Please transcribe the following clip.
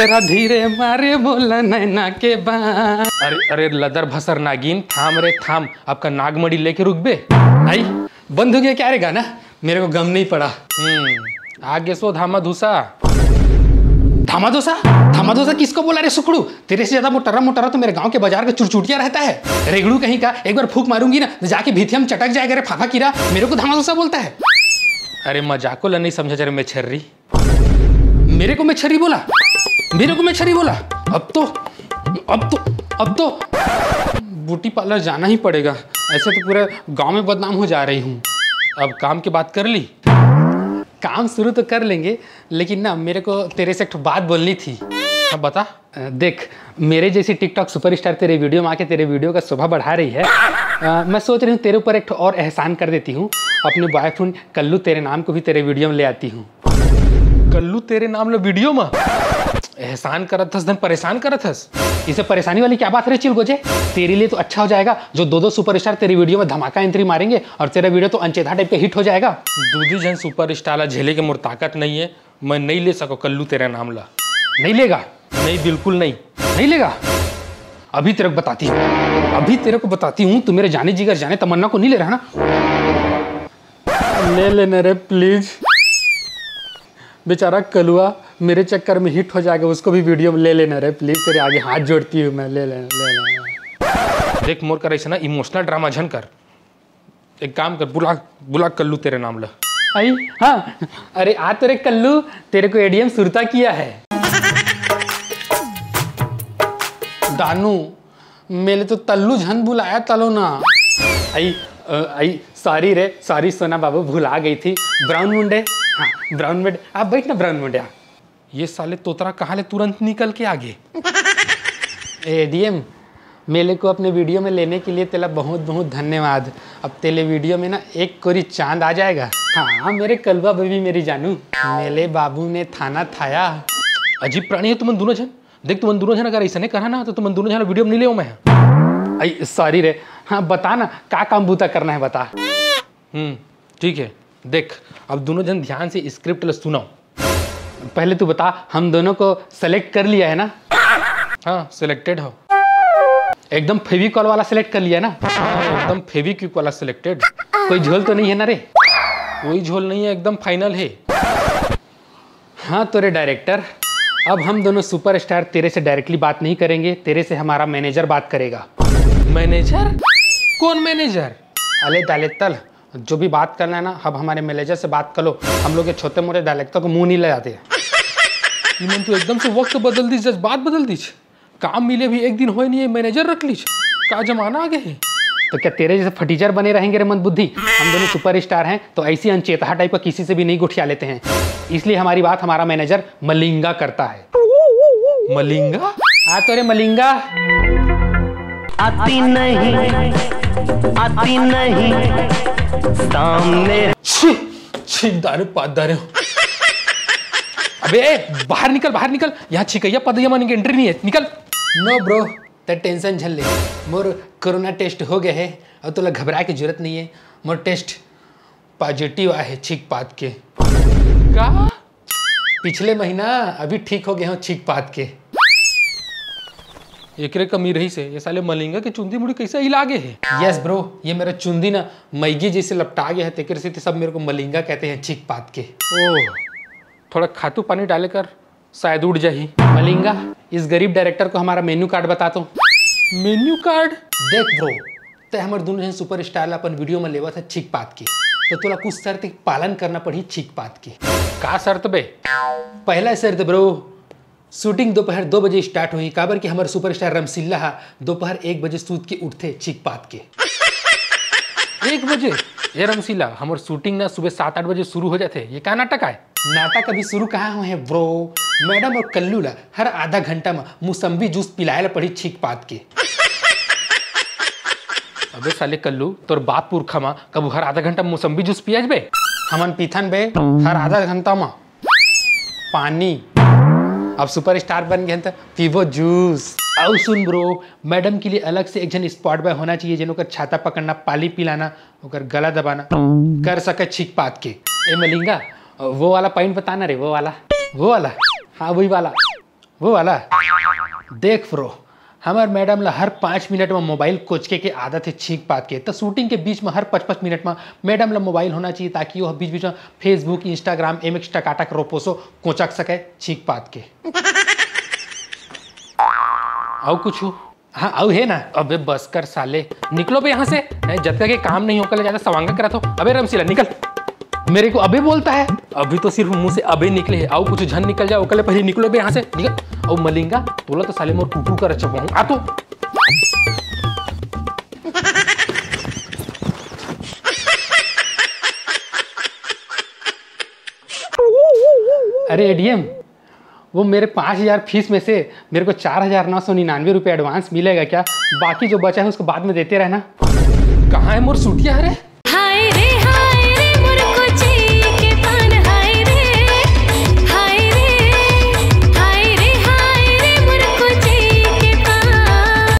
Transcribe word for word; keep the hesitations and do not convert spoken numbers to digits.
तेरा धीरे मारे बोला नैना के बान। अरे अरे लदर भसर नागिन, थाम रे थाम, आपका नागमणि लेके रुकबे। आई, बंद हो गया क्या रे गाना? मेरे को गम नहीं पड़ा। हम्म, आगे सो धामा धूसा। धामा धूसा? धामा धूसा किसको बोला रे सुखड़ू? तेरे से ज्यादा मोटरा मोटरा तो मेरे गांव के बाजार का चुरचुटिया रहता है। रेगड़ू कहीं का, एक बार फूंक मारूंगी ना, जाके भीथिया में चटक जाएगा रे फाफा कीरा। मेरे को धामा धूसा बोलता है? अरे मजाको ला नहीं समझा जरा मेछर्री। मेरे को मेछर्री बोला? मेरे को मेछर्री बोला? अब तो, अब तो, अब तो ब्यूटी पार्लर जाना ही पड़ेगा। ऐसे तो पूरे गांव में बदनाम हो जा रही हूँ। अब काम की बात कर ली? काम शुरू तो कर लेंगे, लेकिन ना, मेरे को तेरे से एक ठो बात बोलनी थी। हाँ, बता। अ, देख, मेरे जैसी टिकटॉक सुपरस्टार तेरे वीडियो में आके तेरे वीडियो का शोभा बढ़ा रही है। अ, मैं सोच रही हूँ, तेरे ऊपर एक ठो और एहसान कर देती हूँ। अपने बॉयफ्रेंड कल्लू तेरे नाम को भी तेरे वीडियो में ले आती हूँ। कल्लू तेरे नाम लो वीडियो में? एहसान करत हस, धन परेशान करत हस। इसे परेशानी वाली क्या बात रे चिलगोजे? तेरे लिए तो अच्छा हो जाएगा, जो दो दो सुपरस्टार तेरी वीडियो में धमाका एंट्री मारेंगे और तेरा वीडियो तो अनचेता टाइप का हिट हो जाएगा। दू दू जन सुपरस्टार ला झेले के मोर ताकत नहीं है, मैं नहीं ले सको कल्लू तेरा नाम ला। नहीं लेगा? नहीं, बिल्कुल नहीं। नहीं लेगा? अभी तेरे को बताती हूँ, अभी तेरे को बताती हूँ। तू मेरे जाने जिगर जाने तमन्ना को नहीं ले रहा ना? ले लेना रे प्लीज। बेचारा कलुआ मेरे चक्कर में हिट हो जाएगा, उसको भी वीडियो में ले लेना रे प्लीज। तेरे आगे हाथ जोड़ती हूँ मैं, ले लेना, ले लेना। देख मोर कर ऐसे ना इमोशनल ड्रामा झन कर। एक काम कर, बुला, बुला कल्लू तेरे नाम ला। आई? हाँ। अरे आ तो रे कल्लू, तेरे को एडीएम सुरता किया है। दानू, मेले तो तल्लू झन बुलाया तलो ना। आई, अ, आई, सॉरी रे, सॉरी सोना बाबू, भुला गई थी। ब्राउन मुंडे, हाँ, ब्राउन मुंडे, आप बैठ ना ब्राउन मुंडे, हाँ। ये साले तोतरा कहाँ ले तुरंत निकल के आ गे? एडीएम, मेले को अपने वीडियो में लेने के लिए तेला बहुत बहुत धन्यवाद। अब तेले वीडियो में ना एक कोरी चांद आ जाएगा। हाँ, मेरे कलवा बेबी, मेरी जानू। मेले बाबू ने थाना थाया। अजीब प्राणी है तुमन दोनों झन। देख, तुमन दोनों झन अगर ऐसा नहीं करा ना, तो तुमन दोनों झन वीडियो में नहीं ले मैं। आई, सॉरी रे। हाँ, बता ना, का काम बूता करना है, बता। हम्म, ठीक है। देख, अब दोनों झन ध्यान से स्क्रिप्ट ला सुनाओ। पहले तू बता, हम दोनों को सेलेक्ट कर लिया है ना? हाँ, सिलेक्टेड हो। एकदम फेविकॉल वाला सेलेक्ट कर लिया ना? हाँ, एकदम फेविक्विक वाला सिलेक्टेड। कोई झोल तो नहीं है ना रे? कोई झोल नहीं है, एकदम फाइनल है। हाँ तो रे डायरेक्टर, अब हम दोनों सुपरस्टार तेरे से डायरेक्टली बात नहीं करेंगे, तेरे से हमारा मैनेजर बात करेगा। मैनेजर? कौन मैनेजर? अले दाले तल, जो भी बात करना है ना, अब हमारे मैनेजर से बात कर लो। हम लोग ये छोटे मोटे डायरेक्टर को मुंह नहीं लगाते। ये मन तो एकदम से वक्त बदल दीस, जज्बात बदल दीस। काम मिले भी एक दिन होए नहीं है, मैनेजर रख लीस। का जमाना आ गए है। तो क्या तेरे जैसे फटीचर बने रहेंगे रे मंदबुद्धि? हम दोनों सुपरस्टार हैं तो ऐसी अनचेतहा टाइप का किसी से भी नहीं गुठिया लेते हैं, इसलिए हमारी बात हमारा मैनेजर मलिंगा करता है। मलिंगा? हाँ तो रे मलिंगा। आती नहीं, आती नहीं सामने। छी, छींक दारे, पाद दारे। अबे ए, बाहर निकल, बाहर निकल। यहाँ छिकैया पदैया मन के एंट्री नहीं है, निकल। नो ब्रो, ते टेंशन झन ले। मोर कोरोना टेस्ट हो गया है, अब तोला घबराए के जरूरत नहीं है। मोर टेस्ट पॉजिटिव आए है छींक पाद के। का? पिछले महीना अभी ठीक हो गए हो छींक पाद के। एकरे कमी रही से, ये साले मलिंगा के चुंदी मुड़ी कैसे हिला गे है? यस ब्रो, ये मेरा चुंदी ना मैगी जैसे लपटा गया है, तेकर से सब मेरे को मलिंगा कहते हैं छींक पाद के। ओह, थोड़ा खातू पानी डाले कर, शायद उड़ जाही। मलिंगा, इस गरीब डायरेक्टर को हमारा मेन्यू कार्ड बता तो। Menu card? देख ब्रो, ते हमर दोनों जन सुपरस्टार ला अपन वीडियो में लेवत है छींक पाद के, तो तोला कुछ शर्त के पालन करना पड़ही छींक पाद के। का शर्त बे? पहला शर्त ब्रो, शूटिंग दोपहर दो बजे स्टार्ट होही, काबर कि हमर सुपरस्टार रमसिल्ला हा दोपहर एक बजे सूत के उठथे छींक पाद के। एक बजे? ए रमसिल्ला, हमर शूटिंग ना सुबह सात आठ बजे शुरू हो जाथे, ये का नाटक आय? नाटक अभी शुरू कहाँ हुए हैं ब्रो? मैडम और कल्लू ला हर आधा घंटा में मौसम्बी जूस पिलाए ला पड़ी छींक पाद के। अबे साले कल्लू, तोर बाप पुरखा मा कबू हर आधा घंटा मौसम्बी जूस पियाज बे? हमन पीथन बे हर आधा घंटा मा पानी। अब सुपरस्टार बन गए हैं तो पीबो जूस। अउ सुन ब्रो, मैडम के लिए अलग से एक जन स्पॉट बॉय होना चाहिए, जेन ओकर छाता पकड़ना, पानी पिलाना, ओकर गला दबाना कर सके छींक पाद के। ए मलिंगा, वो वाला पॉइंट बताना रे, वो वाला, वो वाला, हाँ वही वाला। वो वाला। देख ब्रो, हमर मैडम ला हर पाँच मिनट में मोबाइल कोचके के आदत है छींक पात के। तो शूटिंग के बीच में हर पाँच पाँच मिनट में मैडम ला मोबाइल होना चाहिए, ताकि वो बीच बीच में Facebook, Instagram, एमएक्स टकाटक रोपोसो कोचक सके छींक पात के। अउ कुछ? हाँ, अउ है ना। अबे बस कर साले, निकलो बे यहाँ से। नहीं, जब तक ये काम नहीं होकर ज्यादा सवांगा करा तो। अबे रमशीला, निकल। मेरे को अबे बोलता है, अभी तो सिर्फ मुंह से अबे निकले है। अउ कुछ झन निकल जाए, ओकले पहले निकलो बे यहाँ से, निकल। अउ मलिंगा, तोला तो साले मोर कुकू कर चुका हूँ। आ तो। अरे एडीएम, वो मेरे पाँच हजार फीस में से मेरे को चार हजार नौ सौ निन्यानवे रुपये एडवांस मिलेगा क्या? बाकी जो बचा है उसको बाद में देते रहना। कहाँ है मोर सूटिया? अरे